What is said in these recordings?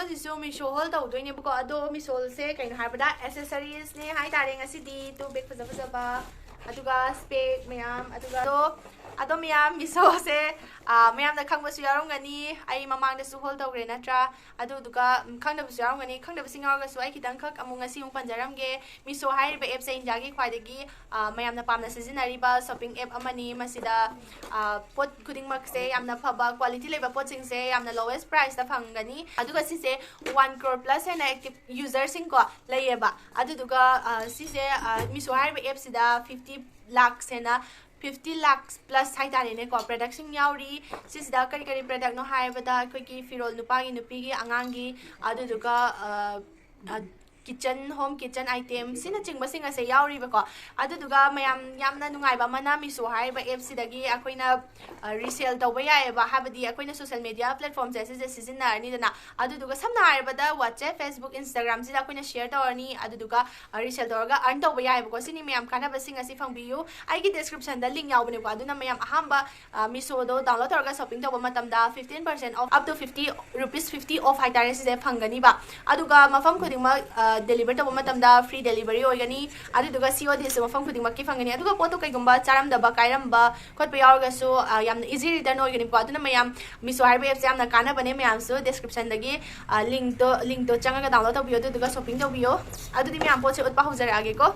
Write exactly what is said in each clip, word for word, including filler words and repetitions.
ꯍꯧꯖꯤꯛꯁꯨ ꯃꯤꯁꯣ ꯍꯣꯜ ꯇꯧꯗꯣꯏꯅꯦꯕꯀꯣ꯫ ꯑꯗꯣ ꯃꯤꯁꯣꯁꯦ ꯀꯩꯅꯣ ꯍꯥꯏꯕꯗ ꯑꯦꯁꯦꯁꯔꯤꯁꯅꯦ ꯍꯥꯏꯇꯥꯔꯦ ꯉꯁꯤꯗꯤ꯫ ꯇꯨ ꯕꯦꯛ ꯐꯖ ꯐꯖꯕ, ꯑꯗꯨꯒ ꯁ꯭ꯄꯦꯛ ꯃꯌꯥꯝ, ꯑꯗꯨꯒ ꯑꯗꯣ ꯑꯗꯣ ꯃꯌꯥꯝ ꯃꯤꯁꯣꯁꯦ, ꯑꯥ, ꯃꯌꯥꯝꯅ ꯈꯪꯕꯁꯨ ꯌꯥꯎꯔꯝꯒꯅꯤ, ꯑꯩ ꯃꯃꯥꯡꯗꯁꯨ ꯍꯣꯜ ꯇꯧꯈ꯭ꯔꯦ ꯅꯠꯇ꯭ꯔꯥ? ꯑꯗꯨꯗꯨꯒ, ꯎꯝ, ꯈꯪꯗꯕꯁꯨ ꯌꯥꯎꯔꯝꯒꯅꯤ꯫ ꯈꯪꯗꯕꯁꯤꯡ ꯌꯥꯎꯔꯒꯁꯨ ꯑꯩ ꯈꯤꯇꯪꯈꯛ ꯑꯃꯨꯛ ꯉꯁꯤ ꯑꯃꯨꯛ ꯄꯟꯖꯔꯝꯒꯦ꯫ ꯃꯤꯁꯣ ꯍꯥꯏꯔꯤꯕ ꯑꯦꯞꯁꯦ ꯏꯟꯗꯤꯌꯥꯒꯤ ꯈ꯭ꯋꯥꯏꯗꯒꯤ, ꯑ, ꯃꯌꯥꯝꯅ ꯄꯥꯝꯅ ꯁꯤꯖꯤꯟꯅꯔꯤꯕ ꯁꯣꯞꯄꯤꯡ ꯑꯦꯞ ꯑꯃꯅꯤ꯫ ꯃꯁꯤꯗ, ꯑ, ꯄꯣꯠ ꯈꯨꯗꯤꯡꯃꯛꯁꯦ ꯌꯥꯝꯅ ꯐꯕ, ꯀ꯭ꯋꯥꯂꯤꯇꯤ ꯂꯩꯕ ꯄꯣꯠꯁꯤꯡꯁꯦ ꯌꯥꯝꯅ ꯂꯣꯋꯦꯁ ꯄ꯭ꯔꯥꯏꯁꯇ ꯐꯪꯒꯅꯤ꯫ ꯑꯗꯨꯒ ꯁꯤꯁꯦ ꯋꯥꯟ ꯀ꯭ꯔꯣꯔ ꯄ꯭ꯂꯁ ꯍꯦꯟꯅ ꯑꯦꯛꯇꯤꯞ ꯌꯨꯖꯔꯁꯤꯡꯀꯣ ꯂꯩꯌꯦꯕ꯫ ꯑꯗꯨꯗꯨꯒ, ꯑ, ꯁꯤꯁꯦ, ꯑ, ꯃꯤꯁꯣ ꯍꯥꯏꯔꯤꯕ ꯑꯦꯞꯁꯤꯗ ꯐꯤꯐꯇꯤ ꯂꯥꯛꯁ ꯍꯦꯟꯅ, ꯐꯤꯐꯇꯤ ꯂꯥꯛꯁ ꯄ꯭ꯂꯁ ꯍꯥꯏꯇꯥꯔꯦꯅꯦꯀꯣ, ꯄ꯭ꯔꯗꯛꯁꯤꯡ ꯌꯥꯎꯔꯤ꯫ ꯁꯤꯁꯤꯗ ꯀꯔꯤ ꯀꯔꯤ ꯄ꯭ꯔꯗꯛꯅꯣ ꯍꯥꯏꯕꯗ ꯑꯩꯈꯣꯏꯒꯤ ꯐꯤꯔꯣꯜ, ꯅꯨꯄꯥꯒꯤ, ꯅꯨꯄꯤꯒꯤ, ꯑꯉꯥꯡꯒꯤ, ꯑꯗꯨꯗꯨꯒ, ꯑ, ꯑ, ꯀꯤꯠꯆꯟ, ꯍꯣꯝ ꯀꯤꯠꯆꯟ ꯑꯥꯏꯇꯦꯝ ꯁꯤꯅꯆꯤꯡꯕꯁꯤꯡ ꯑꯁꯦ ꯌꯥꯎꯔꯤꯕꯀꯣ꯫ ꯑꯗꯨꯗꯨꯒ ꯃꯌꯥꯝ ꯌꯥꯝꯅ ꯅꯨꯡꯉꯥꯏꯕ ꯑꯃꯅ ꯃꯤꯁꯣ ꯍꯥꯏꯔꯤꯕ ꯑꯦꯞꯁꯤꯗꯒꯤ ꯑꯩꯈꯣꯏꯅ, ꯑ, ꯔꯤꯁꯦꯜ ꯇꯧꯕ ꯌꯥꯏꯑꯕ, ꯍꯥꯏꯕꯗꯤ ꯑꯩꯈꯣꯏꯅ ꯁꯣꯁꯦꯜ ꯃꯦꯗꯤꯌꯥ ꯄ꯭ꯂꯦꯠꯐꯣꯝꯁꯦ ꯁꯤꯁꯦ ꯁꯤꯖꯤꯟꯅꯔꯅꯤꯗꯅ꯫ ꯑꯗꯨꯗꯨꯒ ꯁꯝꯅ ꯍꯥꯏꯔꯕꯗ WhatsApp, Facebook, Instagram ꯁꯤꯗ ꯑꯩꯈꯣꯏꯅ ꯁꯤꯌꯔ ꯇꯧꯔꯅꯤ, ꯑꯗꯨꯗꯨꯒ, ꯑ, ꯔꯤꯁꯦꯜ ꯇꯧꯔꯒ ꯑꯔꯟ ꯇꯧꯕ ꯌꯥꯏꯑꯕꯀꯣ꯫ ꯁꯤꯅꯤ ꯃꯌꯥꯝ ꯀꯥꯟꯅꯕꯁꯤꯡ ꯑꯁꯤ ꯐꯪꯕꯤꯌꯨ꯫ ꯑꯩꯒꯤ ꯗꯤꯁꯀ꯭ꯔꯤꯞꯁꯟꯗ ꯂꯤꯡ ꯌꯥꯎꯕꯅꯦꯀꯣ, ꯑꯗꯨꯅ ꯃꯌꯥꯝ ꯑꯍꯥꯟꯕ, ꯑ, ꯃꯤꯁꯣꯗꯣ ꯗꯥꯎꯟꯂꯣꯗ ꯇꯧꯔꯒ ꯁꯣꯞꯄꯤꯡ ꯇꯧꯕ ꯃꯇꯝꯗ fifteen percent off, up to fifty rupees, fifty off ꯍꯥꯏꯇꯥꯔꯦ, ꯁꯤꯁꯦ ꯐꯪꯒꯅꯤꯕ꯫ ꯑꯗꯨꯒ ꯃꯐꯝ ꯈꯨꯗꯤꯡꯃꯛ, ꯑ, ꯗꯦꯂꯤꯚꯔ ꯇꯧꯕ ꯃꯇꯝꯗ ꯐ꯭ꯔꯤ ꯗꯦꯂꯤꯚꯔꯤ ꯑꯣꯏꯒꯅꯤ꯫ ꯑꯗꯨꯗꯨꯒ C O D ꯁꯨ ꯃꯐꯝ ꯈꯨꯗꯤꯡꯃꯛꯀꯤ ꯐꯪꯒꯅꯤ꯫ ꯑꯗꯨꯒ ꯄꯣꯠꯇꯣ ꯀꯩꯒꯨꯝꯕ ꯆꯥꯔꯝꯗꯕ, ꯀꯥꯏꯔꯝꯕ ꯈꯣꯠꯄ ꯌꯥꯎꯔꯒꯁꯨ, ꯑ, ꯌꯥꯝꯅ ꯏꯖꯤ ꯔꯤꯇꯔꯟ ꯑꯣꯏꯒꯅꯤꯀꯣ꯫ ꯑꯗꯨꯅ ꯃꯌꯥꯝ ꯃꯤꯁꯣ ꯍꯥꯏꯔꯤꯕ ꯑꯦꯞꯁꯦ ꯌꯥꯝꯅ ꯀꯥꯟꯅꯕꯅꯦ꯫ ꯃꯌꯥꯝꯁꯨ ꯗꯤꯁꯀ꯭ꯔꯤꯞꯁꯟꯗꯒꯤ, ꯑ, ꯂꯤꯡꯛꯇꯣ, ꯂꯤꯡꯛꯇꯣ ꯆꯪꯉꯒ ꯗꯥꯎꯟꯂꯣꯗ ꯇꯧꯕꯤꯌꯣ, ꯑꯗꯨꯗꯨꯒ ꯁꯣꯞꯄꯤꯡ ꯇꯧꯕꯤꯌꯣ꯫ ꯑꯗꯨꯗꯤ ꯃꯌꯥꯝ ꯄꯣꯠꯁꯦ ꯎꯠꯄ ꯍꯧꯖꯔꯛꯑꯒꯦꯀꯣ꯫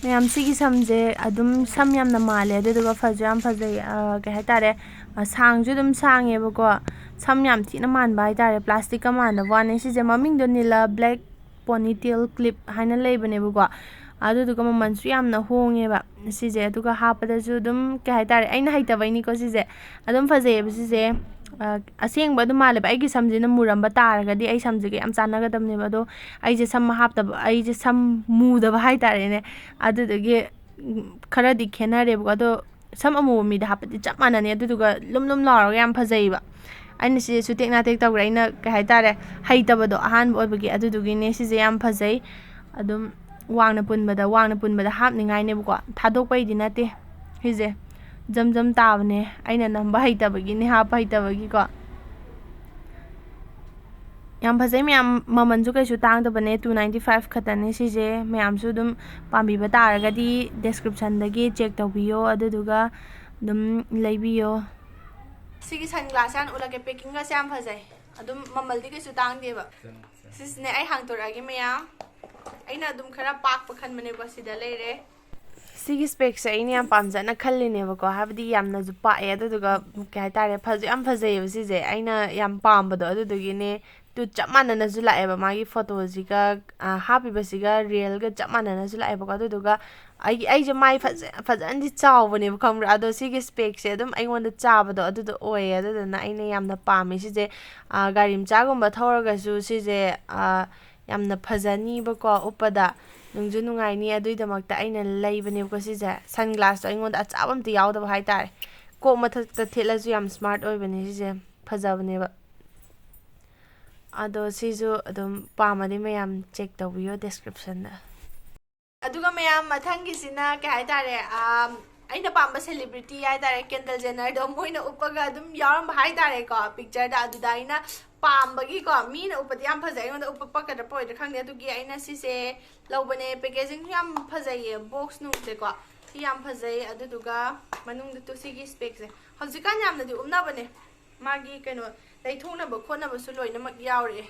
ꯃꯌꯥꯝ ꯁꯤꯒꯤ ꯁꯝꯁꯦ ꯑꯗꯨꯝ ꯁꯝ ꯌꯥꯝꯅ ꯃꯥꯜꯂꯦ, ꯑꯗꯨꯗꯨꯒ ꯐꯁꯨ ꯌꯥꯝ ꯐꯖꯩ꯫ ꯑ, ꯀꯩ ꯍꯥꯏꯇꯥꯔꯦ, ꯑ, ꯁꯥꯡꯁꯨ ꯑꯗꯨꯝ ꯁꯥꯡꯉꯦꯕꯀꯣ꯫ ꯁꯝ ꯌꯥꯝ ꯊꯤꯅ ꯃꯥꯟꯕ ꯍꯥꯏꯇꯥꯔꯦ, ꯄ꯭ꯂꯥꯁꯇꯤꯛꯀ ꯃꯥꯟꯅꯕ ꯋꯥꯅꯦ꯫ ꯁꯤꯁꯦ ꯃꯃꯤꯡꯗꯣ ꯅꯤꯂꯥ ꯕ꯭ꯂꯦꯛ ꯄꯣꯅꯤꯇꯦꯜ ꯀ꯭ꯂꯤꯞ ꯍꯥꯏꯅ ꯂꯩꯕꯅꯦꯕꯀꯣ꯫ ꯑꯗꯨꯗꯨꯒ ꯃꯃꯜꯁꯨ ꯌꯥꯝꯅ ꯍꯣꯡꯉꯦꯕ ꯁꯤꯁꯦ꯫ ꯑꯗꯨꯒ ꯍꯥꯞꯄꯗꯁꯨ ꯑꯗꯨꯝ, ꯀꯩ ꯍꯥꯏꯇꯥꯔꯦ, ꯑꯩꯅ ꯍꯩꯇꯕꯩꯅꯤꯀꯣ ꯁꯤꯁꯦ꯫ ꯑꯗꯨꯝ ꯐꯖꯩꯌꯦꯕ ꯁꯤꯁꯦ꯫ ꯑ, ꯑꯁꯦꯡꯕ ꯑꯗꯨꯝ ꯃꯥꯜꯂꯦꯕ꯫ ꯑꯩꯒꯤ ꯁꯝꯁꯤꯅ ꯃꯨꯔꯝꯕ ꯇꯥꯔꯒꯗꯤ ꯑꯩ ꯁꯝꯁꯤꯒ ꯌꯥꯝ ꯆꯥꯟꯅꯒꯗꯕꯅꯦꯕ꯫ ꯑꯗꯣ ꯑꯩꯁꯦ ꯁꯝ ꯍꯥꯞꯇꯕ, ꯑꯩꯁꯦ ꯁꯝ ꯃꯨꯗꯕ ꯍꯥꯏꯇꯥꯔꯦꯅꯦ꯫ ꯑꯗꯨꯗꯨꯒꯤ, ꯎꯝ, ꯈꯔꯗꯤ ꯈꯦꯠꯅꯔꯦꯕꯀꯣ꯫ ꯑꯗꯣ ꯁꯝ ꯑꯃꯨꯕ ꯃꯤꯗ ꯍꯥꯞꯄꯗꯤ ꯆꯞ ꯃꯥꯟꯅꯅꯤ꯫ ꯑꯗꯨꯗꯨꯒ ꯂꯨꯝ ꯂꯨꯝ ꯂꯥꯎꯔꯒ ꯌꯥꯝ ꯐꯖꯩꯕ꯫ ꯑꯩꯅ ꯁꯤꯁꯦ ꯁꯨꯇꯦꯛ ꯅꯥꯇꯦꯛ ꯇꯧꯈ꯭ꯔꯦ꯫ ꯑꯩꯅ, ꯀꯩ ꯍꯥꯏꯇꯥꯔꯦ, ꯍꯩꯇꯕꯗꯣ ꯑꯍꯥꯟꯕ ꯑꯣꯏꯕꯒꯤ꯫ ꯑꯗꯨꯗꯨꯒꯤꯅꯦ ꯁꯤꯁꯦ ꯌꯥꯝ ꯐꯖꯩ꯫ ꯑꯗꯨꯝ ꯋꯥꯡꯅ ꯄꯨꯟꯕꯗ, ꯋꯥꯡꯅ ꯄꯨꯟꯕꯗ ꯍꯥꯞꯅꯤꯡꯉꯥꯏꯅꯦꯕꯀꯣ, ꯊꯥꯗꯣꯛꯄꯩꯗꯤ ꯅꯠꯇꯦ꯫ ꯁꯤꯁꯦ ꯖꯝ ꯖꯝ ꯇꯥꯕꯅꯦ, ꯑꯩꯅ ꯅꯝꯕ ꯍꯩꯇꯕꯒꯤꯅꯦ, ꯍꯥꯞꯄ ꯍꯩꯇꯕꯒꯤꯀꯣ꯫ ꯌꯥꯝ ꯐꯖꯩ ꯃꯌꯥꯝ, ꯃꯃꯜꯁꯨ ꯀꯩꯁꯨ ꯇꯥꯡꯗꯕꯅꯦ, two ninety five ꯈꯛꯇꯅꯦ ꯁꯤꯁꯦ꯫ ꯃꯌꯥꯝꯁꯨ ꯑꯗꯨꯝ ꯄꯥꯝꯕꯤꯕ ꯇꯥꯔꯒꯗꯤ descriptionꯗꯒꯤ check ꯇꯧꯕꯤꯌꯣ, ꯑꯗꯨꯗꯨꯒ ꯑꯗꯨꯝ ꯂꯩꯕꯤꯌꯣ꯫ ꯁꯤꯒꯤ ꯁꯟ ꯒ꯭ꯂꯥꯁꯁꯦ ꯍꯥꯟꯅ ꯎꯠꯂꯛꯀꯦ, packingꯒꯁꯦ ꯌꯥꯝ ꯐꯖꯩ, ꯑꯗꯨꯝ ꯃꯃꯜꯗꯤ ꯀꯩꯁꯨ ꯇꯥꯡꯗꯦꯕ꯫ ꯁꯤꯁꯤꯅꯦ ꯑꯩ ꯍꯥꯡꯇꯣꯔꯛꯑꯒꯦ ꯃꯌꯥꯝ꯫ ꯑꯩꯅ ꯑꯗꯨꯝ ꯈꯔ ꯄꯥꯛꯄ ꯈꯟꯕꯅꯦꯀꯣ, ꯁꯤꯗ ꯂꯩꯔꯦ꯫ ꯁꯤꯒꯤ specꯁꯦ ꯑꯩꯅ ꯌꯥꯝ ꯄꯥꯝꯖꯅ ꯈꯜꯂꯤꯅꯦꯕꯀꯣ, ꯍꯥꯏꯕꯗꯤ ꯌꯥꯝꯅꯁꯨ ꯄꯥꯛꯑꯦ, ꯑꯗꯨꯗꯨꯒ ꯀꯩ ꯍꯥꯏꯇꯥꯔꯦ, ꯐꯁꯨ ꯌꯥꯝ ꯐꯖꯩꯌꯦꯕ ꯁꯤꯁꯦ, ꯑꯩꯅ ꯌꯥꯝ ꯄꯥꯝꯕꯗꯣ, ꯑꯗꯨꯗꯨꯒꯤꯅꯦ꯫ ꯇꯨ ꯆꯞ ꯃꯥꯟꯅꯅꯁꯨ ꯂꯥꯛꯑꯦꯕ, ꯃꯥꯒꯤ photoꯁꯤꯒ, ꯑ, ꯍꯥꯞꯄꯤꯕꯁꯤꯒ realꯒ ꯆꯞ ꯃꯥꯟꯅꯅꯁꯨ ꯂꯥꯛꯑꯦꯕꯀꯣ꯫ ꯑꯗꯨꯗꯨꯒ ꯑꯩꯒꯤ, ꯑꯩꯁꯦ ꯃꯥꯏ ꯐꯖ-, ꯐꯖꯅꯗꯤ ꯆꯥꯎꯕꯅꯦꯕ, ꯈꯪꯕ꯭ꯔꯥ? ꯑꯗꯣ ꯁꯤꯒꯤ specꯁꯦ ꯑꯗꯨꯝ ꯑꯩꯉꯣꯟꯗ ꯆꯥꯕꯗꯣ ꯑꯗꯨꯗꯣ ꯑꯣꯏꯌꯦ, ꯑꯗꯨꯗꯨꯅ ꯑꯩꯅ ꯌꯥꯝꯅ ꯄꯥꯝꯃꯦ ꯁꯤꯁꯦ꯫ ꯑ, ꯒꯥꯔꯤ ꯃꯆꯥꯒꯨꯝꯕ ꯊꯧꯔꯒꯁꯨ ꯁꯤꯁꯦ, ꯑ, ꯌꯥꯝꯅ ꯐꯖꯅꯤꯕꯀꯣ ꯎꯞꯄꯗ, ꯅꯨꯡꯁꯨ ꯅꯨꯡꯉꯥꯏꯅꯤ, ꯑꯗꯨꯒꯤꯗꯃꯛꯇ ꯑꯩꯅ ꯂꯩꯕꯅꯦꯕꯀꯣ ꯁꯤꯁꯦ꯫ Sunglassꯇꯣ ꯑꯩꯉꯣꯟꯗ ꯑꯆꯥꯕ ꯑꯝꯇ ꯌꯥꯎꯗꯕ ꯍꯥꯏꯇꯥꯔꯦ꯫ ꯀꯣꯛ ꯃꯊꯛꯇ ꯊꯦꯠꯂꯁꯨ ꯌꯥꯝ smart ꯑꯣꯏꯕꯅꯦ ꯁꯤꯁꯦ, ꯐꯖꯕꯅꯦꯕ꯫ ꯑꯗꯣ ꯁꯤꯁꯨ ꯑꯗꯨꯝ ꯄꯥꯝꯃꯗꯤ ꯃꯌꯥꯝ check ꯇꯧꯕꯤꯌꯣ descriptionꯗ꯫ ꯑꯗꯨꯒ ꯃꯌꯥꯝ, ꯃꯊꯪꯒꯤꯁꯤꯅ ꯀꯩ ꯍꯥꯏꯇꯥꯔꯦ, ꯑꯥꯝ, ꯑꯩꯅ ꯄꯥꯝꯕ celebrity ꯍꯥꯏꯇꯥꯔꯦ, Kendall Jennerꯗꯣ ꯃꯣꯏꯅ ꯎꯞꯄꯒ ꯑꯗꯨꯝ ꯌꯥꯎꯔꯝꯕ ꯍꯥꯏꯇꯥꯔꯦꯀꯣ, pictureꯗ꯫ ꯑꯗꯨꯗ ꯑꯩꯅ ꯄꯥꯝꯕꯒꯤꯀꯣ, ꯃꯤꯅ ꯎꯞꯄꯗꯤ ꯌꯥꯝ ꯐꯖꯩ, ꯑꯩꯉꯣꯟꯗ ꯎꯞꯄ ꯄꯛꯀꯗ꯭ꯔꯥ ꯄꯛꯑꯣꯏꯗ꯭ꯔꯥ ꯈꯪꯗꯦ, ꯑꯗꯨꯒꯤ ꯑꯩꯅ ꯁꯤꯁꯦ ꯂꯧꯕꯅꯦ꯫ Packagingꯁꯨ ꯌꯥꯝ ꯐꯖꯩꯌꯦ, box ꯅꯨꯡꯁꯦꯀꯣ, ꯁꯤ ꯌꯥꯝ ꯐꯖꯩ꯫ ꯑꯗꯨꯗꯨꯒ ꯃꯅꯨꯡꯗ ꯇꯨ ꯁꯤꯒꯤ specꯁꯦ ꯍꯧꯖꯤꯛꯀꯥꯟ ꯌꯥꯝꯅꯗꯤ ꯎꯞꯅꯕꯅꯦ, ꯃꯥꯒꯤ ꯀꯩꯅꯣ ꯂꯩꯊꯣꯛꯅꯕ ꯈꯣꯠꯅꯕꯁꯨ ꯂꯣꯏꯅꯃꯛ ꯌꯥꯎꯔꯛꯑꯦ꯫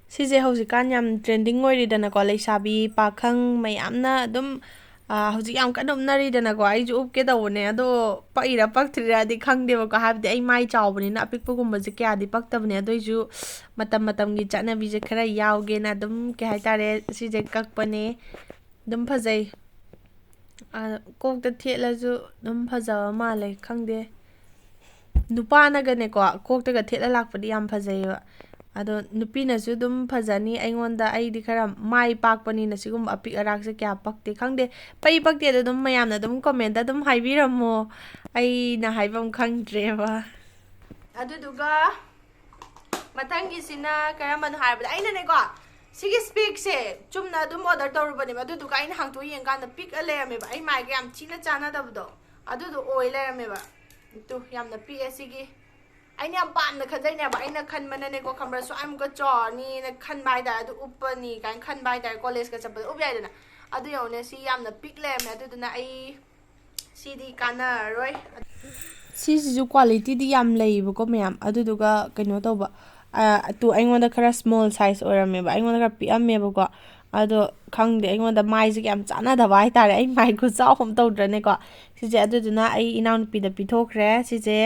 ꯁꯤꯁꯦ ꯍꯧꯖꯤꯛꯀꯥꯟ ꯌꯥꯝ trending ꯑꯣꯏꯔꯤꯗꯅꯀꯣ, ꯂꯩꯁꯥꯕꯤ ꯄꯥꯈꯪ ꯃꯌꯥꯝꯅ ꯑꯗꯨꯝ, ꯑ, ꯍꯧꯖꯤꯛ ꯌꯥꯝ ꯀꯟꯅ ꯎꯞꯅꯔꯤꯗꯅꯀꯣ꯫ ꯑꯩꯁꯨ ꯎꯞꯀꯦ ꯇꯧꯕꯅꯦ, ꯑꯗꯣ ꯄꯛꯏꯔꯥ ꯄꯛꯇ꯭ꯔꯤꯔꯥꯗꯤ ꯈꯪꯗꯦꯕꯀꯣ, ꯍꯥꯏꯕꯗꯤ ꯑꯩ ꯃꯥꯏ ꯆꯥꯎꯕꯅꯤꯅ ꯑꯄꯤꯛꯄꯒꯨꯝꯕꯁꯦ ꯀꯌꯥꯗꯤ ꯄꯛꯇꯕꯅꯦ꯫ ꯑꯗꯨꯏꯁꯨ ꯃꯇꯝ ꯃꯇꯝꯒꯤ ꯆꯠꯅꯕꯤꯁꯦ ꯈꯔ ꯌꯥꯎꯒꯦꯅ ꯑꯗꯨꯝ, ꯀꯩ ꯍꯥꯏꯇꯥꯔꯦ, ꯁꯤꯁꯦ ꯀꯛꯄꯅꯦ꯫ ꯑꯗꯨꯝ ꯐꯖꯩ꯫ ꯑ, ꯀꯣꯛꯇ ꯊꯦꯠꯂꯁꯨ ꯑꯗꯨꯝ ꯐꯖꯕ ꯃꯥꯜꯂꯦ, ꯈꯪꯗꯦ꯫ ꯅꯨꯄꯥꯅꯒꯅꯦꯀꯣ, ꯀꯣꯛꯇꯒ ꯊꯦꯠꯂ ꯂꯥꯛꯄꯗꯤ ꯌꯥꯝ ꯐꯖꯩꯌꯦꯕ꯫ ꯑꯗꯣ ꯅꯨꯄꯤꯅꯁꯨ ꯑꯗꯨꯝ ꯐꯖꯅꯤ꯫ ꯑꯩꯉꯣꯟꯗ, ꯑꯩꯗꯤ ꯈꯔ ꯃꯥꯏ ꯄꯥꯛꯄꯅꯤꯅ ꯁꯤꯒꯨꯝꯕ ꯑꯄꯤꯛ ꯑꯔꯥꯛꯁꯦ ꯀꯌꯥ ꯄꯛꯇꯦ꯫ ꯈꯪꯗꯦ, ꯄꯛꯏ ꯄꯛꯇꯦ ꯑꯗꯣ ꯑꯗꯨꯝ ꯃꯌꯥꯝꯅ ꯑꯗꯨꯝ commentꯇ ꯑꯗꯨꯝ ꯍꯥꯏꯕꯤꯔꯝꯃꯣ꯫ ꯑꯩꯅ ꯍꯥꯏꯐꯝ ꯈꯪꯗ꯭ꯔꯦꯕ꯫ ꯑꯗꯨꯗꯨꯒ ꯃꯊꯪꯒꯤꯁꯤꯅ ꯀꯔꯝꯕꯅꯣ ꯍꯥꯏꯕꯗ, ꯑꯩꯅꯅꯦꯀꯣ, ꯁꯤꯒꯤ specꯁꯦ ꯆꯨꯝꯅ ꯑꯗꯨꯝ order ꯇꯧꯔꯨꯕꯅꯦꯕ, ꯑꯗꯨꯗꯨꯒ ꯑꯩꯅ ꯍꯥꯡꯇꯣꯛꯑ ꯌꯦꯡꯀꯥꯟꯗ ꯄꯤꯛꯑ ꯂꯩꯔꯝꯃꯦꯕ, ꯑꯩ ꯃꯥꯏꯒ ꯌꯥꯝ ꯊꯤꯅ ꯆꯥꯟꯅꯗꯕꯗꯣ ꯑꯗꯨꯗꯣ ꯑꯣꯏ ꯂꯩꯔꯝꯃꯦꯕ꯫ ꯇꯨ, ꯌꯥꯝꯅ ꯄꯤꯛꯑꯦ ꯁꯤꯒꯤ꯫ ꯑꯩꯅ ꯌꯥꯝ ꯄꯥꯝꯅ ꯈꯟꯖꯩꯅꯦꯕ꯫ ꯑꯩꯅ ꯈꯟꯕꯅꯅꯦꯀꯣ, ꯈꯪꯕ꯭ꯔꯥ, ꯁ꯭ꯋꯥꯏꯃꯨꯛꯀ ꯆꯥꯎꯔꯅꯤꯅ ꯈꯟꯕ ꯍꯥꯏꯇꯥꯔꯦ꯫ ꯑꯗꯨ ꯎꯞꯄꯅꯤ ꯀꯥꯏꯅ ꯈꯟꯕ ꯍꯥꯏꯇꯥꯔꯦ, ꯀꯣꯂꯦꯖꯀ ꯆꯠꯄꯗ ꯎꯞ ꯌꯥꯏꯗꯅ꯫ ꯑꯗꯨ ꯌꯦꯡꯉꯨꯅꯦ, ꯁꯤ ꯌꯥꯝꯅ ꯄꯤꯛ ꯂꯩꯔꯝꯃꯦ꯫ ꯑꯗꯨꯗꯨꯅ ꯑꯩ ꯁꯤꯗꯤ ꯀꯥꯟꯅꯔꯔꯣꯏ꯫ ꯁꯤꯁꯤꯁꯨ ꯀ꯭ꯋꯥꯂꯤꯇꯤꯗꯤ ꯌꯥꯝ ꯂꯩꯌꯦꯕꯀꯣ ꯃꯌꯥꯝ, ꯑꯗꯨꯗꯨꯒ ꯀꯩꯅꯣ ꯇꯧꯕ, ꯑ, ꯇꯨ ꯑꯩꯉꯣꯟꯗ ꯈꯔ ꯁ꯭ꯃꯣꯜ ꯁꯥꯏꯖ ꯑꯣꯏꯔꯝꯃꯦꯕ, ꯑꯩꯉꯣꯟꯗ ꯈꯔ ꯄꯤꯛꯑꯝꯃꯦꯕꯀꯣ꯫ ꯑꯗꯣ ꯈꯪꯗꯦ, ꯑꯩꯉꯣꯟꯗ ꯃꯥꯏꯁꯤꯒ ꯌꯥꯝ ꯆꯥꯟꯅꯗꯕ ꯍꯥꯏꯇꯥꯔꯦ, ꯑꯩ ꯃꯥꯏ ꯈꯨꯆꯥꯎ ꯑꯃ ꯇꯧꯗ꯭ꯔꯅꯦꯀꯣ꯫ ꯁꯤꯁꯦ ꯑꯗꯨꯗꯨꯅ ꯑꯩ ꯏꯅꯥꯎꯅꯨꯄꯤꯗ ꯄꯤꯊꯣꯛꯈ꯭ꯔꯦ꯫ ꯁꯤꯁꯦ,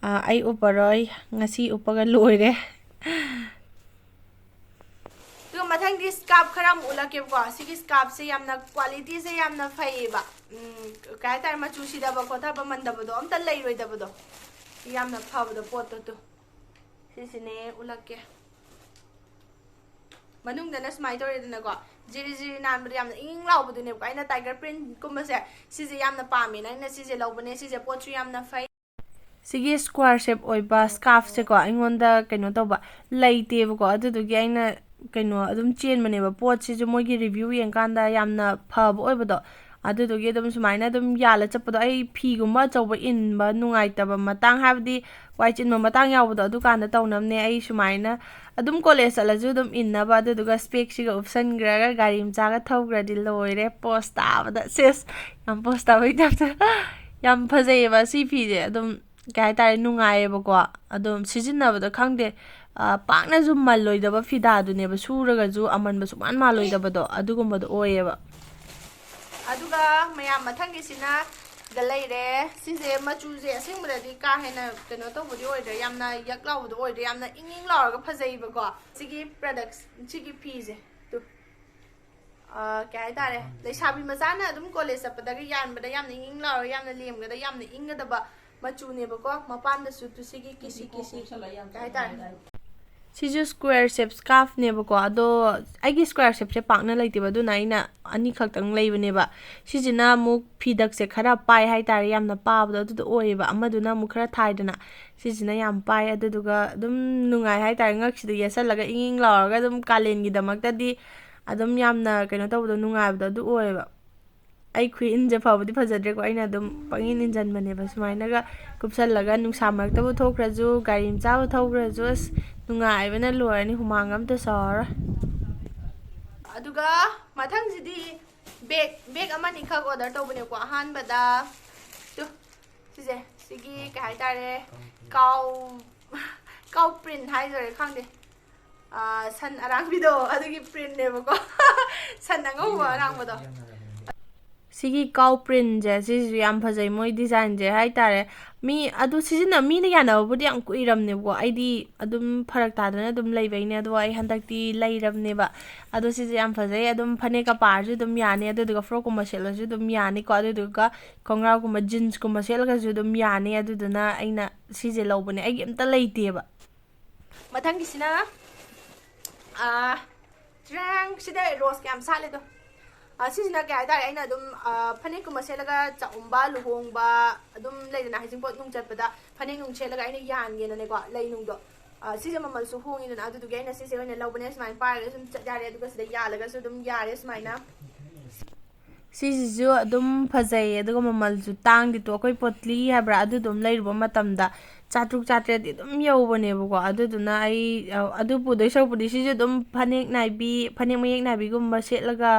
ꯑ, ꯑꯩ ꯎꯞꯄꯔꯣꯏ, ꯉꯁꯤ ꯎꯞꯄꯒ ꯂꯣꯏꯔꯦ꯫ ꯑꯗꯨꯒ ꯃꯊꯪꯗꯤ ꯁ꯭ꯀꯥꯔꯞ ꯈꯔ ꯑꯃꯨꯛ ꯎꯠꯂꯛꯀꯦꯕꯀꯣ꯫ ꯁꯤꯒꯤ ꯁ꯭ꯀꯥꯔꯞꯁꯦ ꯌꯥꯝꯅ ꯀ꯭ꯋꯥꯂꯤꯇꯤꯁꯦ ꯌꯥꯝꯅ ꯐꯩꯌꯦꯕ꯫ ꯎꯝ, ꯀꯩ ꯍꯥꯏꯇꯥꯔꯦ, ꯃꯆꯨ ꯁꯤꯗꯕ ꯈꯣꯠꯊꯕ ꯃꯟꯗꯕꯗꯣ ꯑꯝꯇ ꯂꯩꯔꯣꯏꯗꯕꯗꯣ, ꯌꯥꯝꯅ ꯐꯕꯗꯣ ꯄꯣꯠꯇꯣ꯫ ꯇꯨ, ꯁꯤꯁꯤꯅꯦ ꯎꯠꯂꯛꯀꯦ꯫ ꯃꯅꯨꯡꯗꯅ ꯁꯨꯃꯥꯏꯅ ꯇꯧꯔꯦꯗꯅꯀꯣ, ꯖꯤꯔꯤ ꯖꯤꯔꯤ ꯅꯥꯟꯕꯗꯣ, ꯌꯥꯝꯅ ꯏꯪ ꯏꯪ ꯂꯥꯎꯕꯗꯨꯅꯦꯕꯀꯣ꯫ ꯑꯩꯅ ꯇꯥꯏꯒꯔ ꯄ꯭ꯔꯤꯟꯠꯀꯨꯝꯕꯁꯦ, ꯁꯤꯁꯦ ꯌꯥꯝꯅ ꯄꯥꯝꯃꯦꯅ ꯑꯩꯅ ꯁꯤꯁꯦ ꯂꯧꯕꯅꯦ꯫ ꯁꯤꯁꯦ ꯄꯣꯠꯁꯨ ꯌꯥꯝꯅ ꯐꯩ꯫ ꯁꯤꯒꯤ ꯁ꯭ꯀ꯭ꯋꯥꯔ ꯁꯦꯞ ꯑꯣꯏꯕ ꯁ꯭ꯀꯥꯔꯐꯁꯦꯀꯣ ꯑꯩꯉꯣꯟꯗ ꯀꯩꯅꯣ ꯇꯧꯕ ꯂꯩꯇꯦꯕꯀꯣ, ꯑꯗꯨꯗꯨꯒꯤ ꯑꯩꯅ ꯀꯩꯅꯣ ꯑꯗꯨꯝ ꯆꯦꯟꯕꯅꯦꯕ꯫ ꯄꯣꯠꯁꯤꯁꯨ ꯃꯣꯏꯒꯤ ꯔꯤꯚ꯭ꯌꯨ ꯌꯦꯡꯀꯥꯟꯗ ꯌꯥꯝꯅ ꯐꯕ ꯑꯣꯏꯕꯗꯣ, ꯑꯗꯨꯗꯨꯒꯤ ꯑꯗꯨꯝ ꯁꯨꯃꯥꯏꯅ ꯑꯗꯨꯝ ꯌꯥꯜꯂ ꯆꯠꯄꯗꯣ꯫ ꯑꯩ ꯐꯤꯒꯨꯝꯕ ꯑꯆꯧꯕ ꯏꯟꯕ ꯅꯨꯡꯉꯥꯏꯇꯕ ꯃꯇꯥꯡ, ꯍꯥꯏꯕꯗꯤ ꯋꯥꯏ ꯆꯤꯟꯕ ꯃꯇꯥꯡ ꯌꯥꯎꯕꯗꯣ, ꯑꯗꯨꯀꯥꯟꯗ ꯇꯧꯅꯕꯅꯦ꯫ ꯑꯩ ꯁꯨꯃꯥꯏꯅ ꯑꯗꯨꯝ ꯀꯣꯂꯦꯖ ꯆꯠꯂꯁꯨ ꯑꯗꯨꯝ ꯏꯟꯅꯕ, ꯑꯗꯨꯗꯨꯒ ꯁ꯭ꯄꯦꯛꯁꯤꯒ ꯎꯞꯁꯟꯈ꯭ꯔꯒ ꯒꯥꯔꯤ ꯃꯆꯥꯒ ꯊꯧꯈ꯭ꯔꯗꯤ ꯂꯣꯏꯔꯦ ꯄꯣꯁ ꯇꯥꯕꯗ꯫ ꯁꯦꯁ, ꯌꯥꯝ ꯄꯣꯁ ꯇꯥꯕꯩ ꯇꯥꯏꯞꯇ꯫ ꯌꯥꯝ ꯐꯖꯩꯌꯦꯕ ꯁꯤ ꯐꯤꯁꯦ, ꯑꯗꯨꯝ ꯀꯩ ꯍꯥꯏꯇꯥꯔꯦ, ꯅꯨꯡꯉꯥꯏꯌꯦꯕꯀꯣ꯫ ꯑꯗꯨꯝ ꯁꯤꯖꯤꯟꯅꯕꯗ ꯈꯪꯗꯦ, ꯑ, ꯄꯥꯛꯅꯁꯨ ꯃꯜꯂꯣꯏꯗꯕ ꯐꯤꯗꯥꯗꯨꯅꯦꯕ, ꯁꯨꯔꯒꯁꯨ ꯑꯃꯟꯕ ꯁꯨꯡꯃꯥꯟ ꯃꯥꯜꯂꯣꯏꯗꯕꯗꯣ, ꯑꯗꯨꯒꯨꯝꯕꯗꯣ ꯑꯣꯏꯌꯦꯕ꯫ ꯑꯗꯨꯒ ꯃꯌꯥꯝ ꯃꯊꯪꯒꯤꯁꯤꯅ ꯗ ꯂꯩꯔꯦ꯫ ꯁꯤꯁꯦ ꯃꯆꯨꯁꯦ ꯑꯁꯦꯡꯕꯗꯗꯤ ꯀꯥ ꯍꯦꯟꯅ ꯀꯩꯅꯣ ꯇꯧꯕꯗꯤ ꯑꯣꯏꯗ꯭ꯔꯦ, ꯌꯥꯝꯅ ꯌꯛ ꯂꯥꯎꯕꯗꯣ ꯑꯣꯏꯗ꯭ꯔꯦ, ꯌꯥꯝꯅ ꯏꯪ ꯏꯪ ꯂꯥꯎꯔꯒ ꯐꯖꯩꯕꯀꯣ꯫ ꯁꯤꯒꯤ ꯄ꯭ꯔꯗꯛꯁ, ꯁꯤꯒꯤ ꯐꯤꯁꯦ, ꯇꯨ, ꯑ, ꯀꯩ ꯍꯥꯏꯇꯥꯔꯦ, ꯂꯩꯁꯥꯕꯤ ꯃꯆꯥꯅ ꯑꯗꯨꯝ ꯀꯣꯂꯦꯖ ꯆꯠꯄꯗꯒ ꯌꯥꯟꯕꯗ ꯌꯥꯝꯅ ꯏꯪ ꯏꯪ ꯂꯥꯎꯔꯒ ꯌꯥꯝꯅ ꯂꯦꯝꯒꯗ ꯌꯥꯝꯅ ꯏꯪꯒꯗꯕ ꯃꯆꯨꯅꯦꯕꯀꯣ꯫ ꯃꯄꯥꯟꯗꯁꯨ ꯇꯨ ꯁꯤꯒꯤ ꯀꯤꯁꯤ ꯀꯤꯁꯤ, ꯀꯩ ꯍꯥꯏꯇꯥꯔꯦ, ꯁꯤꯁꯨ ꯁ꯭ꯀ꯭ꯋꯥꯔ ꯁꯦꯞ ꯁ꯭ꯀꯥꯔꯐꯅꯦꯕꯀꯣ, ꯑꯗꯣ ꯑꯩꯒꯤ ꯁ꯭ꯀ꯭ꯋꯥꯔ ꯁꯦꯞꯁꯦ ꯄꯥꯛꯅ ꯂꯩꯇꯦꯕ, ꯑꯗꯨꯅ ꯑꯩꯅ ꯑꯅꯤꯈꯛꯇꯪ ꯂꯩꯕꯅꯦꯕ꯫ ꯁꯤꯁꯤꯅ ꯑꯃꯨꯛ ꯐꯤꯗꯛꯁꯦ ꯈꯔ ꯄꯥꯏ ꯍꯥꯏꯇꯥꯔꯦ, ꯌꯥꯝꯅ ꯄꯥꯕꯗꯣ ꯑꯗꯨꯗꯣ ꯑꯣꯏꯌꯦꯕ꯫ ꯑꯃꯗꯨꯅ ꯑꯃꯨꯛ ꯈꯔ ꯊꯥꯏꯗꯅ, ꯁꯤꯁꯤꯅ ꯌꯥꯝ ꯄꯥꯏ, ꯑꯗꯨꯗꯨꯒ ꯑꯗꯨꯝ ꯅꯨꯡꯉꯥꯏ ꯍꯥꯏꯇꯥꯔꯦ, ꯉꯛꯁꯤꯗ ꯌꯦꯠꯁꯜꯂꯒ ꯏꯪ ꯏꯪ ꯂꯥꯎꯔꯒ ꯑꯗꯨꯝ ꯀꯥꯂꯦꯟꯒꯤꯗꯃꯛꯇꯗꯤ ꯑꯗꯨꯝ ꯌꯥꯝꯅ ꯀꯩꯅꯣ ꯇꯧꯕꯗꯣ, ꯅꯨꯡꯉꯥꯏꯕꯗꯣ ꯑꯗꯨ ꯑꯣꯏꯌꯦꯕ꯫ ꯑꯩ ꯈꯨꯏꯟꯁꯦ ꯐꯕꯨꯗꯤ ꯐꯖꯗ꯭ꯔꯦꯀꯣ, ꯑꯩꯅ ꯑꯗꯨꯝ ꯄꯪꯏꯟ ꯏꯟꯁꯤꯟꯕꯅꯦꯕ꯫ ꯁꯨꯃꯥꯏꯅꯒ ꯀꯨꯞꯁꯜꯂꯒ ꯅꯨꯡꯁꯥ ꯃꯔꯛꯇꯕꯨ ꯊꯣꯛꯈ꯭ꯔꯁꯨ, ꯒꯥꯔꯤ ꯃꯆꯥꯕꯨ ꯊꯧꯈ꯭ꯔꯁꯨ, ꯑꯁ, ꯅꯨꯡꯉꯥꯏꯕꯅ ꯂꯣꯏꯔꯅꯤ, ꯍꯨꯃꯥꯡ ꯑꯝꯇ ꯁꯧꯔꯔꯣꯏ꯫ ꯑꯗꯨꯒ ꯃꯊꯪꯁꯤꯗꯤ ꯕꯦꯛ ꯕꯦꯛ ꯑꯃꯅꯤꯈꯛ ꯑꯣꯔꯗꯔ ꯇꯧꯕꯅꯦꯀꯣ꯫ ꯑꯍꯥꯟꯕꯗ ꯇꯨ, ꯁꯤꯁꯦ, ꯁꯤꯒꯤ ꯀꯩ ꯍꯥꯏꯇꯥꯔꯦ, ꯀꯥꯎ ꯀꯥꯎ ꯄ꯭ꯔꯤꯟ ꯍꯥꯏꯗꯣꯏꯔꯥ ꯈꯪꯗꯦ꯫ ꯁꯟ ꯑꯔꯥꯡꯕꯤꯗꯣ, ꯑꯗꯨꯒꯤ ꯄ꯭ꯔꯤꯟꯅꯦꯕꯀꯣ꯫ ꯁꯟ ꯑꯉꯧꯕ ꯑꯔꯥꯡꯕꯗꯣ꯫ ꯁꯤꯒꯤ ꯀꯥꯎ ꯄ꯭ꯔꯤꯟꯁꯦ, ꯁꯤꯁꯤꯁꯨ ꯌꯥꯝ ꯐꯖꯩ, ꯃꯣꯏ ꯗꯤꯖꯥꯏꯟꯁꯦ ꯍꯥꯏꯇꯥꯔꯦ꯫ ꯃꯤ ꯑꯗꯨ ꯁꯤꯖꯤꯟꯅ ꯃꯤꯅ ꯌꯥꯅꯕꯕꯨꯗꯤ ꯌꯥꯝ ꯀꯨꯏꯔꯝꯅꯦꯕꯀꯣ꯫ ꯑꯩꯗꯤ ꯑꯗꯨꯝ ꯐꯔꯛ ꯇꯥꯗꯅ ꯑꯗꯨꯝ ꯂꯩꯕꯩꯅꯦ꯫ ꯑꯗꯣ ꯑꯩ ꯍꯟꯗꯛꯇꯤ ꯂꯩꯔꯕꯅꯦꯕ꯫ ꯑꯗꯣ ꯁꯤꯁꯦ ꯌꯥꯝ ꯐꯖꯩ꯫ ꯑꯗꯨꯝ ꯐꯅꯦꯛꯀ ꯄꯥꯔꯁꯨ ꯑꯗꯨꯝ ꯌꯥꯅꯤ, ꯑꯗꯨꯗꯨꯒ ꯐ꯭ꯔꯣꯛꯀꯨꯝꯕ ꯁꯦꯠꯂꯁꯨ ꯑꯗꯨꯝ ꯌꯥꯅꯤꯀꯣ꯫ ꯑꯗꯨꯗꯨꯒ ꯈꯣꯡꯒ꯭ꯔꯥꯎꯒꯨꯝꯕ, ꯖꯤꯟꯁꯀꯨꯝꯕ ꯁꯦꯠꯂꯒꯁꯨ ꯑꯗꯨꯝ ꯌꯥꯅꯤ꯫ ꯑꯗꯨꯗꯨꯅ ꯑꯩꯅ ꯁꯤꯁꯦ ꯂꯧꯕꯅꯦ꯫ ꯑꯩꯒꯤ ꯑꯝꯇ ꯂꯩꯇꯦꯕ꯫ ꯃꯊꯪꯒꯤꯁꯤꯅ, ꯑꯥ, ꯇ꯭ꯔꯥꯡ! ꯁꯤꯗ ꯔꯣꯁ ꯀꯌꯥꯝ ꯁꯥꯠꯂꯦꯗꯣ꯫ ꯑꯥ, ꯁꯤꯁꯤꯅ ꯀꯩ ꯍꯥꯏꯇꯥꯔꯦ, ꯑꯩꯅ ꯑꯗꯨꯝ, ꯑꯥ, ꯐꯅꯦꯛꯀꯨꯝꯕ ꯁꯦꯠꯂꯒ ꯆꯥꯛꯎꯝꯕ, ꯂꯨꯍꯣꯡꯕ, ꯑꯗꯨꯝ ꯂꯩꯗꯅ, ꯍꯩꯖꯤꯡꯄꯣꯠ ꯅꯨꯡ ꯆꯠꯄꯗ ꯐꯅꯦꯛ ꯅꯨꯡ ꯁꯦꯠꯂꯒ ꯑꯩꯅ ꯌꯥꯟꯒꯦꯅꯅꯦꯀꯣ, ꯂꯩ ꯅꯨꯡꯗꯣ꯫ ꯑꯥ, ꯁꯤꯁꯦ ꯃꯃꯜꯁꯨ ꯍꯣꯡꯉꯤꯗꯅ, ꯑꯗꯨꯗꯨꯒꯤ ꯑꯩꯅ ꯁꯤꯁꯦ ꯑꯣꯏꯅ ꯂꯧꯕꯅꯦ꯫ ꯁꯨꯃꯥꯏꯅ ꯄꯥꯏꯔꯒ ꯁꯨꯝ ꯆꯠ ꯌꯥꯔꯦ, ꯑꯗꯨꯒ ꯁꯤꯗ ꯌꯥꯜꯂꯒꯁꯨ ꯑꯗꯨꯝ ꯌꯥꯔꯦ ꯁꯨꯃꯥꯏꯅ꯫ ꯁꯤꯁꯤꯁꯨ ꯑꯗꯨꯝ ꯐꯖꯩ, ꯑꯗꯨꯒ ꯃꯃꯜꯁꯨ ꯇꯥꯡꯗꯦ꯫ ꯇꯣ, ꯑꯩꯈꯣꯏ ꯄꯣꯠꯂꯤ ꯍꯥꯏꯕ꯭ꯔꯥ, ꯑꯗꯨ ꯑꯗꯨꯝ ꯂꯩꯔꯨꯕ ꯃꯇꯝꯗ ꯆꯥꯇ꯭ꯔꯨꯛ ꯆꯥꯇ꯭ꯔꯦꯠꯇꯤ ꯑꯗꯨꯝ ꯌꯧꯕꯅꯦꯕꯀꯣ꯫ ꯑꯗꯨꯗꯨꯅ ꯑꯩ, ꯑ, ꯑꯗꯨ ꯄꯨꯗꯣꯏ ꯁꯔꯨꯛꯄꯨꯗꯤ ꯁꯤꯁꯨ ꯑꯗꯨꯝ ꯐꯅꯦꯛ ꯅꯥꯏꯕꯤ, ꯐꯅꯦꯛ ꯃꯌꯦꯛ ꯅꯥꯏꯕꯤꯒꯨꯝꯕ ꯁꯦꯠꯂꯒ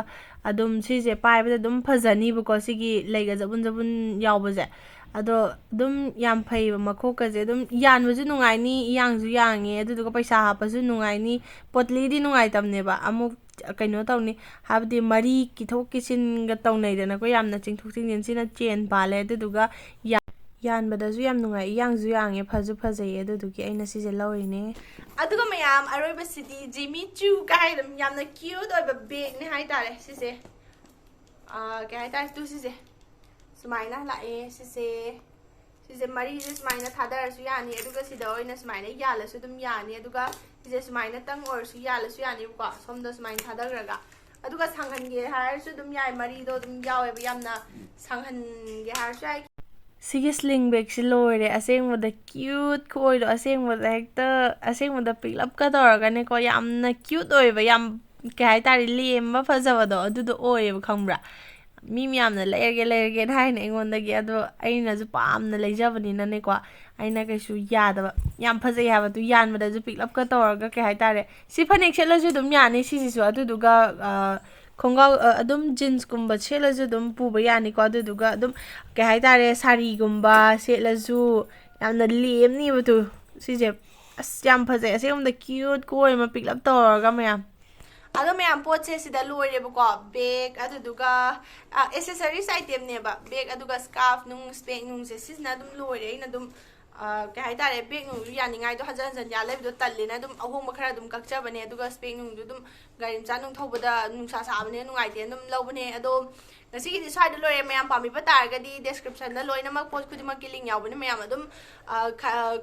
ꯑꯗꯨꯝ ꯁꯤꯁꯦ ꯄꯥꯏꯕꯗ ꯑꯗꯨꯝ ꯐꯖꯅꯤꯕꯀꯣ, ꯁꯤꯒꯤ ꯂꯩꯒ ꯖꯕꯨꯟ ꯖꯕꯨꯟ ꯌꯥꯎꯕꯁꯦ꯫ ꯑꯗꯣ ꯑꯗꯨꯝ ꯌꯥꯝ ꯐꯩꯌꯦꯕ, ꯃꯈꯣꯛꯀꯁꯦ ꯑꯗꯨꯝ ꯌꯥꯟꯕꯁꯨ ꯅꯨꯡꯉꯥꯏꯅꯤ, ꯏꯌꯥꯡꯁꯨ ꯌꯥꯡꯉꯦ, ꯑꯗꯨꯗꯨꯒ ꯄꯩꯁꯥ ꯍꯥꯞꯄꯁꯨ ꯅꯨꯡꯉꯥꯏꯅꯤ, ꯄꯣꯠꯂꯤꯗꯤ ꯅꯨꯡꯉꯥꯏꯇꯕꯅꯦꯕ꯫ ꯑꯃꯨꯛ ꯀꯩꯅꯣ ꯇꯧꯅꯤ, ꯍꯥꯏꯕꯗꯤ ꯃꯔꯤ ꯀꯤꯊꯣꯛ ꯀꯤꯁꯤꯟꯒ ꯇꯧꯅꯩꯗꯅꯀꯣ, ꯌꯥꯝꯅ ꯆꯤꯡꯊꯣꯛ ꯆꯤꯡꯁꯤꯟ꯫ ꯁꯤꯅ ꯆꯦꯟ ꯄꯥꯜꯂꯦ, ꯑꯗꯨꯗꯨꯒ ꯌꯥ-, ꯌꯥꯟꯕꯗꯁꯨ ꯌꯥꯝ ꯅꯨꯡꯉꯥꯏ, ꯏꯌꯥꯡꯁꯨ ꯌꯥꯡꯉꯦ, ꯐꯁꯨ ꯐꯖꯩꯌꯦ, ꯑꯗꯨꯗꯨꯒꯤ ꯑꯩꯅ ꯁꯤꯁꯦ ꯂꯧꯔꯤꯅꯦ꯫ ꯑꯗꯨꯒ ꯃꯌꯥꯝ, ꯑꯔꯣꯏꯕꯁꯤꯗꯤ ꯖꯤꯃꯤ ꯆꯨ ꯀꯥꯏ ꯑꯗꯨꯝ ꯌꯥꯝꯅ ꯀ꯭ꯌꯨꯠ ꯑꯣꯏꯕ ꯕꯦꯒꯅꯦ ꯍꯥꯏꯇꯥꯔꯦ ꯁꯤꯁꯦ꯫ ꯑꯥ, ꯀꯩ ꯍꯥꯏꯇꯥꯔꯦ, ꯇꯨ ꯁꯤꯁꯦ ꯁꯨꯃꯥꯏꯅ ꯂꯥꯛꯑꯦ꯫ ꯁꯤꯁꯦ, ꯁꯤꯁꯦ ꯃꯔꯤꯁꯦ ꯁꯨꯃꯥꯏꯅ ꯊꯥꯗꯔꯁꯨ ꯌꯥꯅꯤ, ꯑꯗꯨꯒ ꯁꯤꯗ ꯑꯣꯏꯅ ꯁꯨꯃꯥꯏꯅ ꯌꯥꯜꯂꯁꯨ ꯑꯗꯨꯝ ꯌꯥꯅꯤ, ꯑꯗꯨꯒ ꯁꯤꯁꯦ ꯁꯨꯃꯥꯏꯅꯇꯪ ꯑꯣꯏꯔꯁꯨ ꯌꯥꯜꯂꯁꯨ ꯌꯥꯅꯤꯕꯀꯣ, ꯁꯣꯝꯗ ꯁꯨꯃꯥꯏꯅ ꯊꯥꯗꯈ꯭ꯔꯒ꯫ ꯑꯗꯨꯒ ꯁꯥꯡꯍꯟꯒꯦ ꯍꯥꯏꯔꯁꯨ ꯑꯗꯨꯝ ꯌꯥꯏ, ꯃꯔꯤꯗꯣ ꯑꯗꯨꯝ ꯌꯥꯎꯋꯦꯕ, ꯌꯥꯝꯅ ꯁꯥꯡꯍꯟꯒꯦ ꯍꯥꯏꯔꯁꯨ ꯌꯥꯏ꯫ ꯁꯤꯒꯤ ꯁ꯭ꯂꯤꯡ ꯕꯦꯒꯁꯤ ꯂꯣꯏꯔꯦ, ꯑꯁꯦꯡꯕꯗ ꯀ꯭ꯌꯨꯠ ꯈꯨꯑꯣꯏꯗꯣ, ꯑꯁꯦꯡꯕꯗ ꯍꯦꯛꯇ, ꯑꯁꯦꯡꯕꯗ ꯄꯤꯛꯂꯞꯀ ꯇꯧꯔꯒꯅꯦꯀꯣ, ꯌꯥꯝꯅ ꯀ꯭ꯌꯨꯠ ꯑꯣꯏꯕ, ꯌꯥꯝ, ꯀꯩ ꯍꯥꯏꯇꯥꯔꯦ, ꯂꯦꯝꯕ ꯐꯖꯕꯗꯣ ꯑꯗꯨꯗꯣ ꯑꯣꯏꯌꯦꯕ, ꯈꯪꯕ꯭ꯔꯥ? ꯃꯤ ꯃꯌꯥꯝꯅ "ꯂꯩꯔꯒꯦ, ꯂꯩꯔꯒꯦꯅ" ꯍꯥꯏꯅ ꯑꯩꯉꯣꯟꯗꯒꯤ, ꯑꯗꯣ ꯑꯩꯅꯁꯨ ꯄꯥꯝꯅ ꯂꯩꯖꯕꯅꯤꯅꯅꯦꯀꯣ, ꯑꯩꯅ ꯀꯩꯁꯨ ꯌꯥꯗꯕ꯫ ꯌꯥꯝ ꯐꯖꯩ ꯍꯥꯏꯕꯗꯨ ꯌꯥꯟꯕꯗꯁꯨ ꯄꯤꯛꯂꯞꯀ ꯇꯧꯔꯒ, ꯀꯩ ꯍꯥꯏꯇꯥꯔꯦ, ꯁꯤ ꯐꯅꯦꯛ ꯁꯦꯠꯂꯁꯨ ꯑꯗꯨꯝ ꯌꯥꯅꯤ ꯁꯤꯁꯤꯁꯨ꯫ ꯑꯗꯨꯗꯨꯒ ꯈꯣꯡꯒ꯭ꯔꯥꯎ, ꯑꯗꯨꯝ ꯖꯤꯟꯁꯀꯨꯝꯕ ꯁꯦꯠꯂꯁꯨ ꯑꯗꯨꯝ ꯄꯨꯕ ꯌꯥꯅꯤꯀꯣ꯫ ꯑꯗꯨꯗꯨꯒ ꯑꯗꯨꯝ, ꯀꯩ ꯍꯥꯏꯇꯥꯔꯦ, ꯁꯥꯔꯤꯒꯨꯝꯕ ꯁꯦꯠꯂꯁꯨ ꯌꯥꯝꯅ ꯂꯦꯝꯅꯤꯕꯗꯨ ꯁꯤꯁꯦ꯫ ꯑꯁ, ꯌꯥꯝ ꯐꯖꯩ ꯑꯁꯦꯡꯕꯗ, ꯀ꯭ꯌꯨꯠ ꯀꯣꯏ ꯑꯃ ꯄꯤꯛꯂꯞ ꯇꯧꯔꯒ ꯃꯌꯥꯝ꯫ ꯑꯗꯣ ꯃꯌꯥꯝ, ꯄꯣꯠꯁꯦ ꯁꯤꯗ ꯂꯣꯏꯔꯦꯕꯀꯣ꯫ ꯕꯦꯒ, ꯑꯗꯨꯗꯨꯒ ꯑꯦꯁꯦꯁꯔꯤꯁ ꯑꯥꯏꯇꯦꯝꯅꯦꯕ꯫ ꯕꯦꯒ, ꯑꯗꯨꯒ ꯁ꯭ꯀꯥꯔꯐ ꯅꯨꯡ, ꯁ꯭ꯄꯦꯛ ꯅꯨꯡꯁꯦ ꯁꯤꯁꯤꯅ ꯑꯗꯨꯝ ꯂꯣꯏꯔꯦ꯫ ꯑꯩꯅ ꯑꯗꯨꯝ, ꯀꯩ ꯍꯥꯏꯇꯥꯔꯦ, ꯕꯦꯒ ꯅꯨꯡꯁꯨ ꯌꯥꯅꯤꯡꯉꯥꯏꯗꯣ ꯍꯟꯖꯟ ꯍꯟꯖꯟ ꯌꯥ ꯂꯩꯕꯗꯣ ꯇꯜꯂꯦꯅ ꯑꯗꯨꯝ ꯑꯍꯣꯡꯕ ꯈꯔ ꯑꯗꯨꯝ ꯀꯛꯆꯕꯅꯦ꯫ ꯑꯗꯨꯒ ꯁ꯭ꯄꯦꯛ ꯅꯨꯡꯗꯨ ꯑꯗꯨꯝ ꯒꯥꯔꯤ ꯃꯆꯥ ꯅꯨꯡ ꯊꯧꯕꯗ ꯅꯨꯡꯁꯥ ꯁꯥꯕꯅꯦ, ꯅꯨꯡꯉꯥꯏꯇꯦꯅ ꯑꯗꯨꯝ ꯂꯧꯕꯅꯦ꯫ ꯑꯗꯣ ꯉꯁꯤꯒꯤꯗꯤ ꯁ꯭ꯋꯥꯏꯗ ꯂꯣꯏꯔꯦ꯫ ꯃꯌꯥꯝ ꯄꯥꯝꯕꯤꯕ ꯇꯥꯔꯒꯗꯤ ꯗꯦꯁꯀ꯭ꯔꯤꯞꯁꯟꯗ ꯂꯣꯏꯅꯃꯛ ꯄꯣꯠ ꯈꯨꯗꯤꯡꯃꯛꯀꯤ ꯂꯤꯡ ꯌꯥꯎꯕꯅꯤ꯫ ꯃꯌꯥꯝ ꯑꯗꯨꯝ,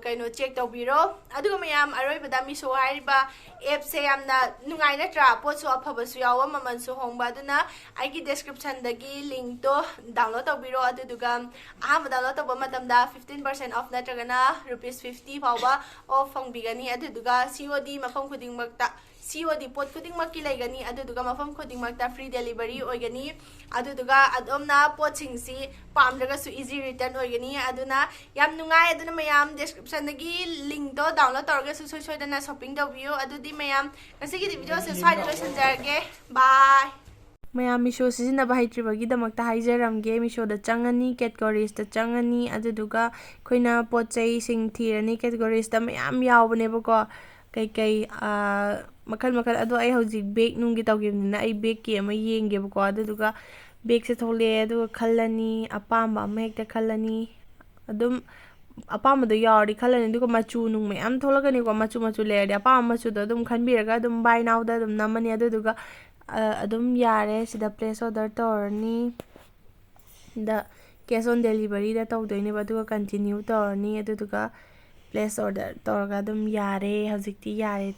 ꯀꯩꯅꯣ, ꯆꯦꯛ ꯇꯧꯕꯤꯔꯣ꯫ ꯑꯗꯨꯒ ꯃꯌꯥꯝ, ꯑꯔꯣꯏꯕꯗ ꯃꯤꯁꯣ ꯍꯥꯏꯔꯤꯕ ꯑꯦꯞꯁꯦ ꯌꯥꯝꯅ ꯅꯨꯡꯉꯥꯏ ꯅꯠꯇ꯭ꯔꯥ? ꯄꯣꯠꯁꯨ ꯑꯐꯕꯁꯨ ꯌꯥꯎꯕ, ꯃꯃꯜꯁꯨ ꯍꯣꯡꯕ꯫ ꯑꯗꯨꯅ ꯑꯩꯒꯤ ꯗꯦꯁꯀ꯭ꯔꯤꯞꯁꯟꯗꯒꯤ ꯂꯤꯡꯛꯇꯣ ꯗꯥꯎꯟꯂꯣꯗ ꯇꯧꯕꯤꯔꯣ꯫ ꯑꯗꯨꯗꯨꯒ ꯑꯍꯥꯟꯕ ꯗꯥꯎꯟꯂꯣꯗ ꯇꯧꯕ ꯃꯇꯝꯗ ꯐꯤꯐꯇꯤꯟ ꯄꯥꯔꯁꯦꯟ ꯑꯣꯐ ꯅꯠꯇ꯭ꯔꯒꯅ ꯔꯨꯄꯤꯁ ꯐꯤꯐꯇꯤ ꯐꯥꯎꯕ ꯑꯣꯐ ꯐꯪꯕꯤꯒꯅꯤ꯫ ꯑꯗꯨꯗꯨꯒ ꯁꯤ ꯑꯣ ꯗꯤ ꯃꯐꯝ ꯈꯨꯗꯤꯡꯃꯛꯇ, ꯁꯤ ꯑꯣ ꯗꯤ ꯄꯣꯠ ꯈꯨꯗꯤꯡꯃꯛꯀꯤ ꯂꯩꯒꯅꯤ꯫ ꯑꯗꯨꯗꯨꯒ ꯃꯐꯝ ꯈꯨꯗꯤꯡꯃꯛꯇ ꯐ꯭ꯔꯤ ꯗꯦꯂꯤꯚꯔꯤ ꯑꯣꯏꯒꯅꯤ꯫ ꯑꯗꯨꯗꯨꯒ ꯑꯗꯣꯝꯅ ꯄꯣꯠꯁꯤꯡꯁꯤ ꯄꯥꯝꯗ꯭ꯔꯒꯁꯨ ꯏꯖꯤ ꯔꯤꯇꯔꯟ ꯑꯣꯏꯒꯅꯤ꯫ ꯑꯗꯨꯅ ꯌꯥꯝ ꯅꯨꯡꯉꯥꯏ꯫ ꯑꯗꯨꯅ ꯃꯌꯥꯝ, ꯗꯦꯁꯀ꯭ꯔꯤꯞꯁꯟꯗꯒꯤ ꯂꯤꯡꯛꯇꯣ ꯗꯥꯎꯟꯂꯣꯗ ꯇꯧꯔꯒꯁꯨ ꯁꯣꯏ ꯁꯣꯏꯗꯅ ꯁꯣꯄꯤꯡ ꯇꯧꯕꯤꯌꯨ꯫ ꯑꯗꯨꯗꯤ ꯃꯌꯥꯝ, ꯉꯁꯤꯒꯤꯗꯤ ꯚꯤꯗꯤꯑꯣꯁꯦ ꯁ꯭ꯋꯥꯏꯗ ꯂꯣꯏꯁꯤꯟꯖꯔꯒꯦ꯫ ꯕꯥꯏ꯫ ꯃꯌꯥꯝ, ꯃꯤꯁꯣ ꯁꯤꯖꯤꯟꯅꯕ ꯍꯩꯇ꯭ꯔꯤꯕꯒꯤꯗꯃꯛꯇ ꯍꯥꯏꯖꯔꯝꯒꯦ꯫ ꯃꯤꯁꯣꯗ ꯆꯪꯉꯅꯤ, ꯀꯦꯇꯒꯣꯔꯤꯁꯇ ꯆꯪꯉꯅꯤ, ꯑꯗꯨꯗꯨꯒ ꯑꯩꯈꯣꯏꯅ ꯄꯣꯠ ꯆꯩꯁꯤꯡ ꯊꯤꯔꯅꯤ꯫ ꯀꯦꯇꯒꯣꯔꯤꯁꯇ ꯃꯌꯥꯝ ꯌꯥꯎꯕꯅꯦꯕꯀꯣ, ꯀꯩꯀꯩ, ꯃꯈꯜ ꯃꯈꯜ꯫ ꯑꯗꯣ ꯑꯩ ꯍꯧꯖꯤꯛ ꯕꯦꯒ ꯅꯨꯡꯒꯤ ꯇꯧꯈꯤꯕꯅꯤꯅ ꯑꯩ ꯕꯦꯒꯀꯤ ꯑꯃ ꯌꯦꯡꯒꯦꯕꯀꯣ꯫ ꯑꯗꯨꯗꯨꯒ ꯕꯦꯒꯁꯦ ꯊꯣꯛꯂꯛꯑꯦ, ꯑꯗꯨꯒ ꯈꯜꯂꯅꯤ, ꯑꯄꯥꯝꯕ ꯑꯃ ꯍꯦꯛꯇ ꯈꯜꯂꯅꯤ꯫ ꯑꯗꯨꯝ ꯑꯄꯥꯝꯕꯗꯣ ꯌꯥꯎꯔꯗꯤ ꯈꯜꯂꯅꯤ꯫ ꯑꯗꯨꯒ ꯃꯆꯨ ꯅꯨꯡ ꯃꯌꯥꯝ ꯊꯣꯛꯂꯛꯀꯅꯤꯀꯣ꯫ ꯃꯆꯨ ꯃꯆꯨ ꯂꯩꯔꯗꯤ ꯑꯄꯥꯝꯕ ꯃꯆꯨꯗꯣ ꯑꯗꯨꯝ ꯈꯟꯕꯤꯔꯒ ꯑꯗꯨꯝ ꯕꯥꯏ ꯅꯥꯎꯗ ꯑꯗꯨꯝ ꯅꯝꯃꯅꯤ꯫ ꯑꯗꯨꯗꯨꯒ, ꯑ, ꯑꯗꯨꯝ ꯌꯥꯔꯦ꯫ ꯁꯤꯗ ꯄ꯭ꯂꯦꯁ ꯑꯣꯔꯗꯔ ꯇꯧꯔꯅꯤ꯫ ꯗ ꯀꯦꯁ ꯑꯣꯟ ꯗꯦꯂꯤꯚꯔꯤꯗ ꯇꯧꯗꯣꯏꯅꯦꯕ꯫ ꯑꯗꯨꯒ ꯀꯟꯇꯤꯅ꯭ꯌꯨ ꯇꯧꯔꯅꯤ꯫ ꯑꯗꯨꯗꯨꯒ ꯄ꯭ꯂꯦꯁ ꯑꯣꯔꯗꯔ ꯇꯧꯔꯒ ꯑꯗꯨꯝ ꯌꯥꯔꯦ꯫ ꯍꯧꯖꯤꯛꯇꯤ ꯌꯥꯔꯦ꯫